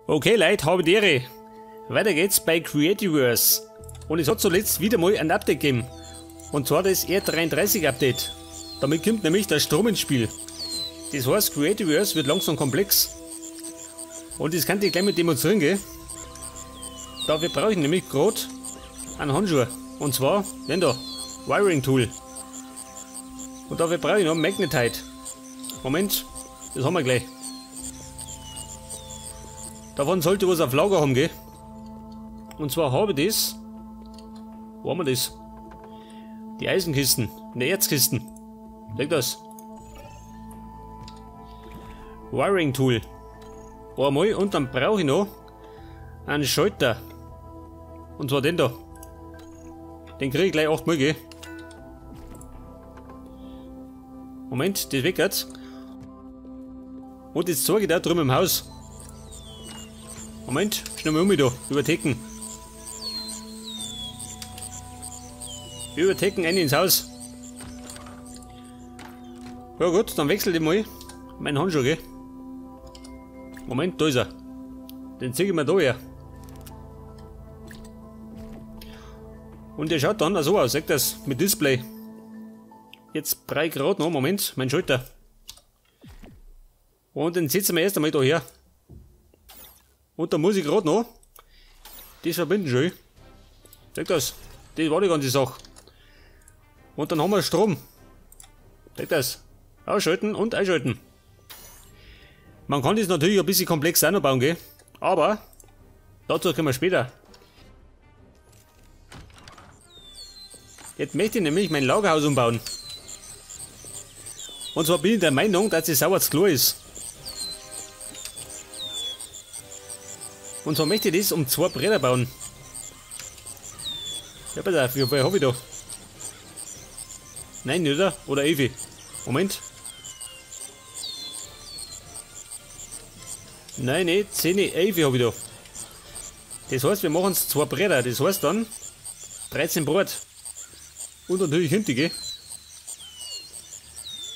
Okay Leute, habe die Ehre. Weiter geht's bei Creativerse. Und es hat zuletzt wieder mal ein Update gegeben. Und zwar das R33 Update. Damit kommt nämlich der Strom ins Spiel. Das heißt, Creativerse wird langsam komplex. Und das kann ich gleich mit demonstrieren, gell? Dafür brauche ich nämlich gerade einen Handschuh. Und zwar den da, Wiring Tool. Und dafür brauche ich noch Magnetite. Moment, das haben wir gleich. Davon sollte ich was auf Lager haben, gell? Und zwar habe ich das. Wo haben wir das? Die Eisenkisten, ne Erzkisten. Leg das. Wiring Tool. Einmal und dann brauche ich noch einen Schalter. Und zwar den da. Den kriege ich gleich 8 Mal, gell? Moment, das weckert. Und jetzt zeige ich da drüben im Haus. Moment, schnell mal um mich da. Übertecken. Übertecken ein ins Haus. Ja gut, dann wechsle ich mal meinen Handschuh, gell? Moment, da ist er. Den ziehe ich mir da her. Und der schaut dann so aus, seht das, mit Display. Jetzt 3 Grad noch, Moment, mein Schalter. Und den setzen wir erst einmal da her. Und da muss ich gerade noch das verbinden schön. Seht das, das war die ganze Sache. Und dann haben wir Strom. Seht das, ausschalten und einschalten. Man kann das natürlich ein bisschen komplex auch noch bauen, gell? Aber dazu kommen wir später. Jetzt möchte ich nämlich mein Lagerhaus umbauen. Und zwar bin ich der Meinung, dass es sauer zu klar ist. Und zwar möchte ich das um 2 Bretter bauen. Ja, pass auf, wie viel habe ich da? Nein, oder? Oder 11. Moment. Nein, nee, 10, 11 habe ich da. Das heißt, wir machen es 2 Bretter. Das heißt dann 13 Brot. Und natürlich hinten, gell?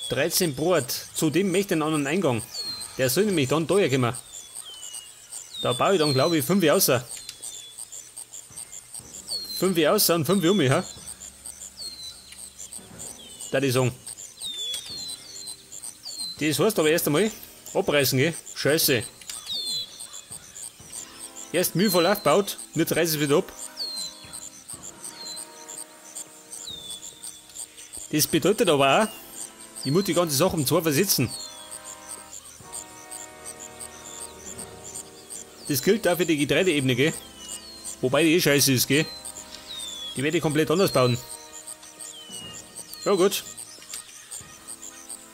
13 Brot. Zudem möchte ich einen anderen Eingang. Der soll nämlich dann da herkommen. Da baue ich dann, glaube ich, 5 außer. 5 außer und 5 um mich, ha? Da die sagen. Das heißt aber erst einmal abreißen, gell? Scheiße. Erst mühevoll aufgebaut, und jetzt reißt es wieder ab. Das bedeutet aber auch, ich muss die ganze Sache um 2 versetzen. Das gilt auch für die Getreideebene, gell? Wobei die eh scheiße ist, gell? Die werde ich komplett anders bauen. Ja gut.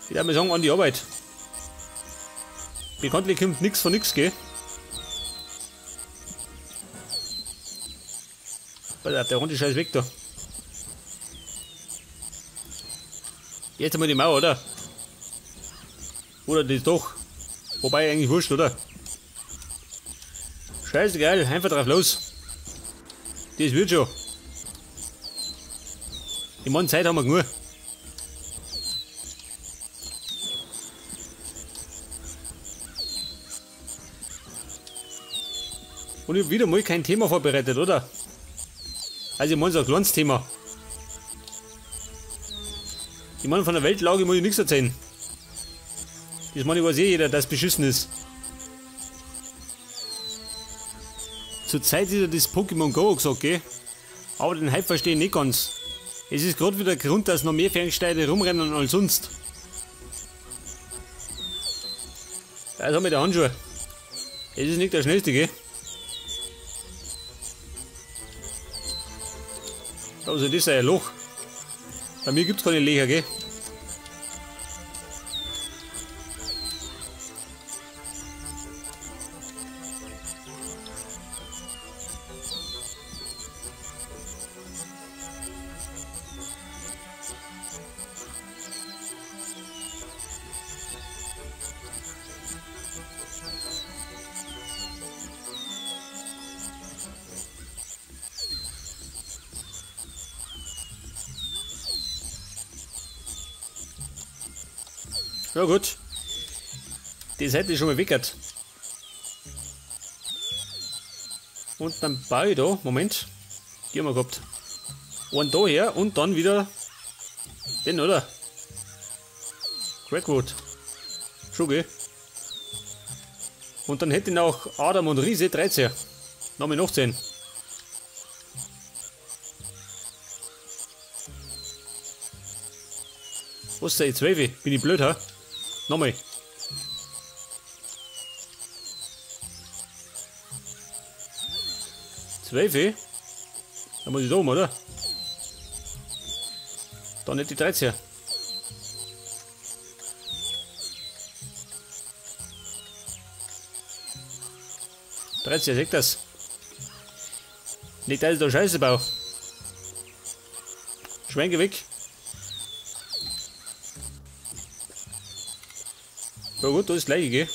Ich würde mal sagen, an die Arbeit. Bekanntlich kommt nichts von nix, gell? Pass auf, der runde Scheiß weg da. Jetzt einmal die Mauer, oder? Oder das doch. Wobei eigentlich wurscht, oder? Scheißegal, einfach drauf los. Das wird schon. Ich meine, Zeit haben wir genug. Und ich hab wieder mal kein Thema vorbereitet, oder? Also ich meine, so ein kleines Thema. Ich meine, von der Weltlage muss ich nichts erzählen. Das meine ich, weiß eh jeder, dass es beschissen ist. Zurzeit ist ja das Pokémon Go gesagt, gell? Aber den Hype verstehe ich nicht ganz. Es ist gerade wieder der Grund, dass noch mehr Ferngesteuerte rumrennen als sonst. Das haben wir der Handschuhe. Es ist nicht der schnellste, gell? Also das ist ja ein Loch. Bei mir gibt es keine Löcher, gell? Ja gut, die Seite ist schon mal weckert. Und dann baue ich da, Moment, die haben wir gehabt. Einen da her und dann wieder den, oder? Crackwood. Schon, gell? Und dann hätte ich noch Adam und Riese 13. Noch mal noch 10. Was ist da jetzt 12? Bin ich blöd, hä? Nochmal. 12? Da muss ich da oben, oder? Dann nicht die 13. Seht das? Nicht, dass ich da Scheiße baue. Schwenke weg. Ja gut, da ist das gleiche, gell?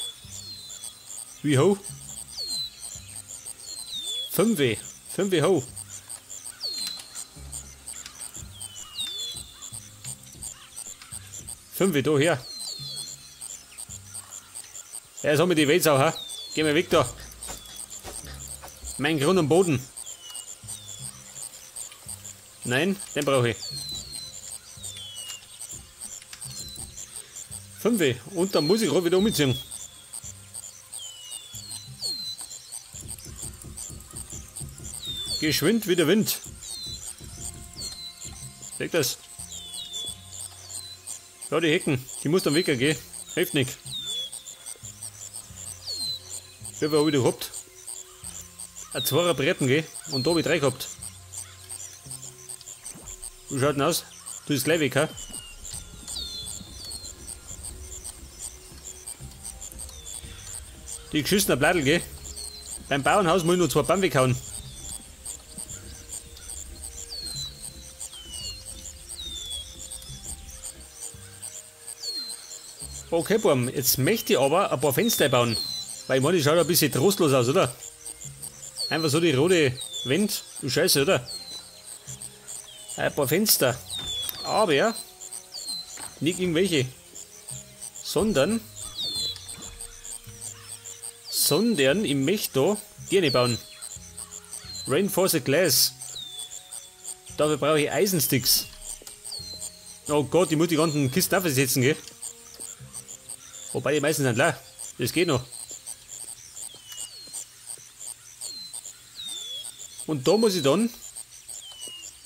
Wie hoch? 5W. 5W hoch. 5W da her. Ja, jetzt haben wir die Welt auch, hä? Geh mal weg da. Mein Grund und Boden. Nein, den brauche ich. 5. Und dann muss ich gerade wieder umziehen. Geschwind wie der Wind. Seht das? Ja, die Hecken, die muss dann weggehen. Hilft nicht. Wie viel habe ich da gehabt? Ein 2er Bretten, gell? Und da habe ich 3 gehabt. Wie schaut denn aus? Du bist gleich weg, hä? Die geschissene Bladel, gell? Beim Bauernhaus muss ich nur 2 Baum weghauen. Okay, Burm, jetzt möchte ich aber ein paar Fenster bauen. Weil ich meine, die schaut ein bisschen trostlos aus, oder? Einfach so die rote Wand. Du Scheiße, oder? Ein paar Fenster. Aber nicht irgendwelche. Sondern ich möchte da die nicht bauen. Reinforced Glass. Dafür brauche ich Eisensticks. Oh Gott, ich muss die ganzen Kisten aufsetzen, gell? Wobei die meisten sind leer. Das geht noch. Und da muss ich dann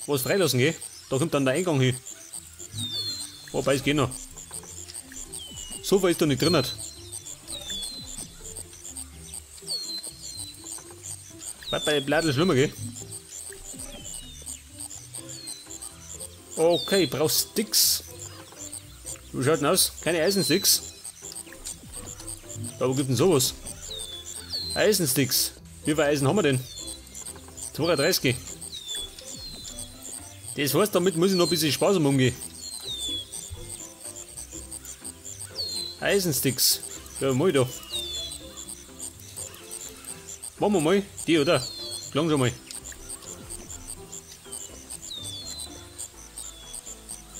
was freilassen, gell? Da kommt dann der Eingang hin. Wobei es geht noch. So viel ist da nicht drin. Bleibt bei den Bladel schlimmer, gell? Okay, ich brauch Sticks. Wie schaut denn aus? Keine Eisensticks. Da, wo gibt denn sowas? Eisensticks. Wie viel Eisen haben wir denn? 32. Das heißt, damit muss ich noch ein bisschen sparsam umgehen. Eisensticks. Ja, mal da. Machen wir mal die, oder? Klang schon mal.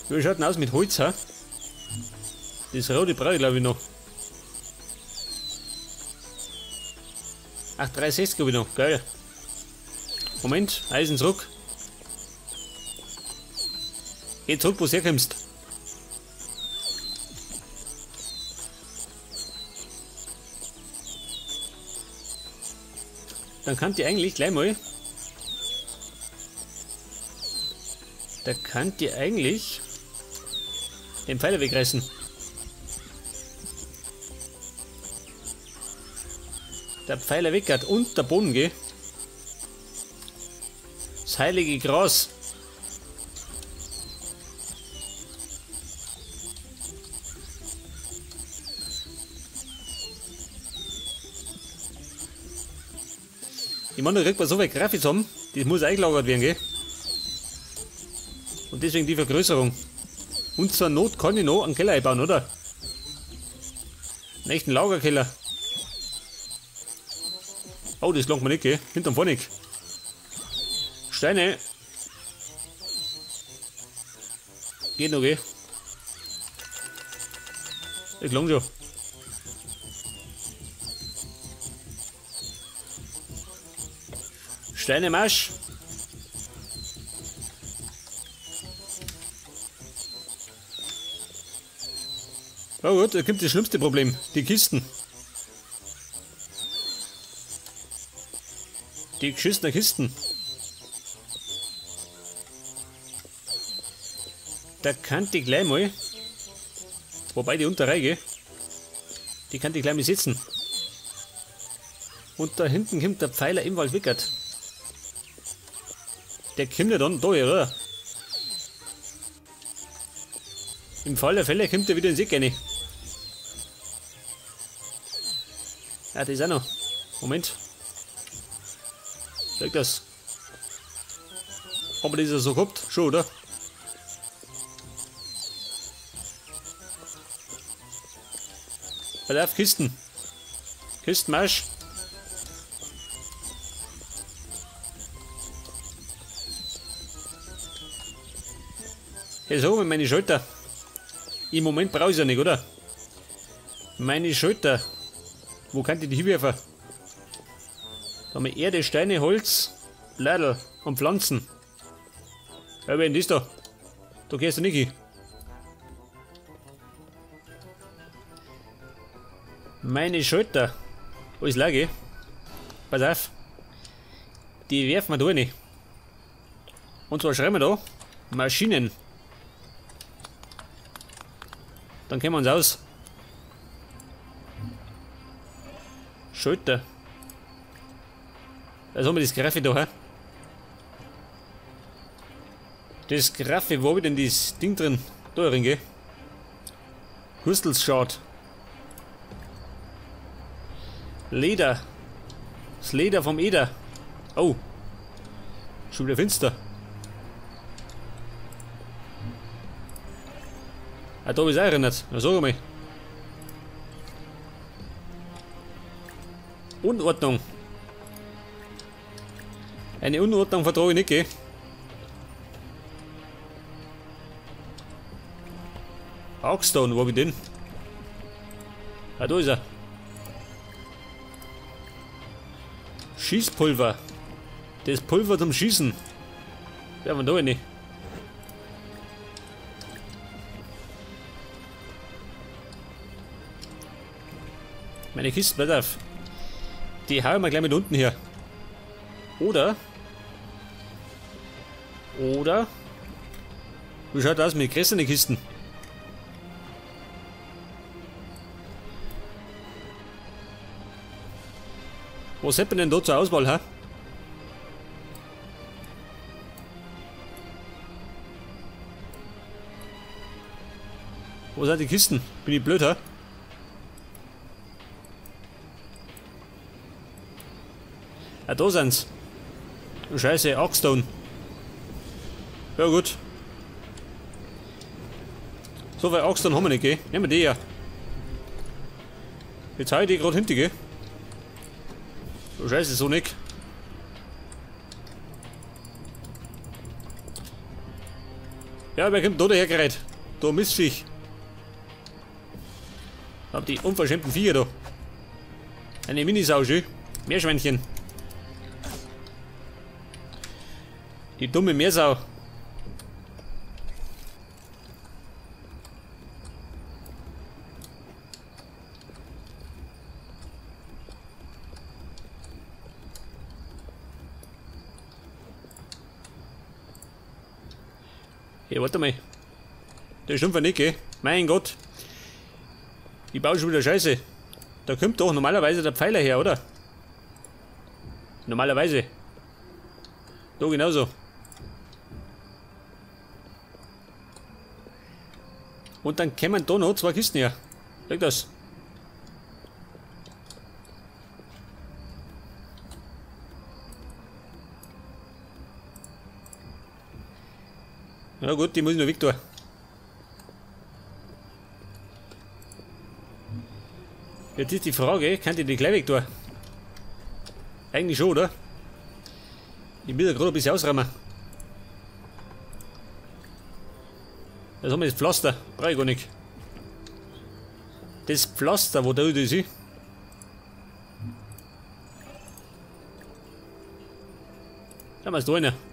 Wie schaut denn aus mit Holz, hä? Das rote brauche ich glaube ich noch. Ach, 3,60 habe ich noch. Geil. Moment, Eisen zurück. Geh zurück, wo du herkommst. Dann kann die eigentlich gleich mal. Da kann die eigentlich den Pfeiler wegreißen. Der Pfeiler weg hat und der Boden, gell? Das heilige Gras. Ich meine, da kriegt man so viel Graphit zusammen, das muss eingelagert werden, gell? Und deswegen die Vergrößerung. Und zur Not kann ich noch einen Keller einbauen, oder? Einen echten Lagerkeller. Oh, das langt mir nicht, gell? Hinterm vorne nicht. Steine. Geht noch, gell? Das langt schon. Steine Marsch. Oh gut, da kommt das schlimmste Problem. Die Kisten. Die geschissenen Kisten. Da kann ich gleich mal. Wobei die Unterreihe, die kann ich gleich mal setzen. Und da hinten kommt der Pfeiler im Wald wickert. Der kommt ja dann da, oder? Im Fall der Fälle kommt er wieder ins Eck rein. Ah, das ist auch noch. Moment. Sag das. Haben wir das ja so gehabt? Schon, oder? Pass auf, Kisten. Kistenmarsch. Hey, so, meine Schulter. Im Moment brauche ich ja nicht, oder? Meine Schulter. Wo kann ich die hinwerfen? Da haben wir Erde, Steine, Holz, Blätter und Pflanzen. Ja, wer denn das da? Da gehst du nicht hin. Meine Schulter. Alles leer, gell? Pass auf. Die werfen wir da rein. Und zwar schreiben wir da Maschinen. Dann kennen wir uns aus. Schulter. Also haben wir das Graffe da, hä? Das Graffe, wo hab ich denn das Ding drin? Da drin, gell? Hustelsschad. Leder. Das Leder vom Eder. Oh. Schon wieder finster. Ah, da hab ich's auch erinnert. Na, sag mal. Unordnung. Eine Unordnung vertrage ich nicht, gell? Hawkstone, wo hab ich den? Ah, da ist er. Schießpulver. Das Pulver zum Schießen. Ja, man da nicht. Meine Kiste bleibt auf. Die hauen wir gleich mit unten hier. Oder? Oder? Wie schaut das mit größeren Kisten? Was hätten wir denn da zur Auswahl, hä? Wo sind die Kisten? Bin ich blöd, hä? Ah, da sind's. Scheiße, Arcstone. Ja gut. So viel Arcstone haben wir nicht, gell? Nehmen wir die ja. Jetzt hau ich die gerade hinter, gell? Oh, Scheiße, so nicht. Ja, wer kommt da dahergereiht? Da Mistviech. Hab die unverschämten Viecher da. Eine Minisau, schön. Meerschweinchen. Die dumme Meersau. Hey, warte mal. Der stimmt nicht, gell? Mein Gott. Ich baue schon wieder Scheiße. Da kommt doch normalerweise der Pfeiler her, oder? Normalerweise. Da genauso. Und dann kämen da noch zwei Kisten her. Leg das. Na gut, die muss ich noch weg tun. Jetzt ist die Frage, kann ich die gleich weg tun? Eigentlich schon, oder? Ich will da gerade ein bisschen ausräumen. Das haben wir das Pflaster. Brauche ich gar nicht. Das Pflaster, wo da ist, ich? Schauen wir es da rein.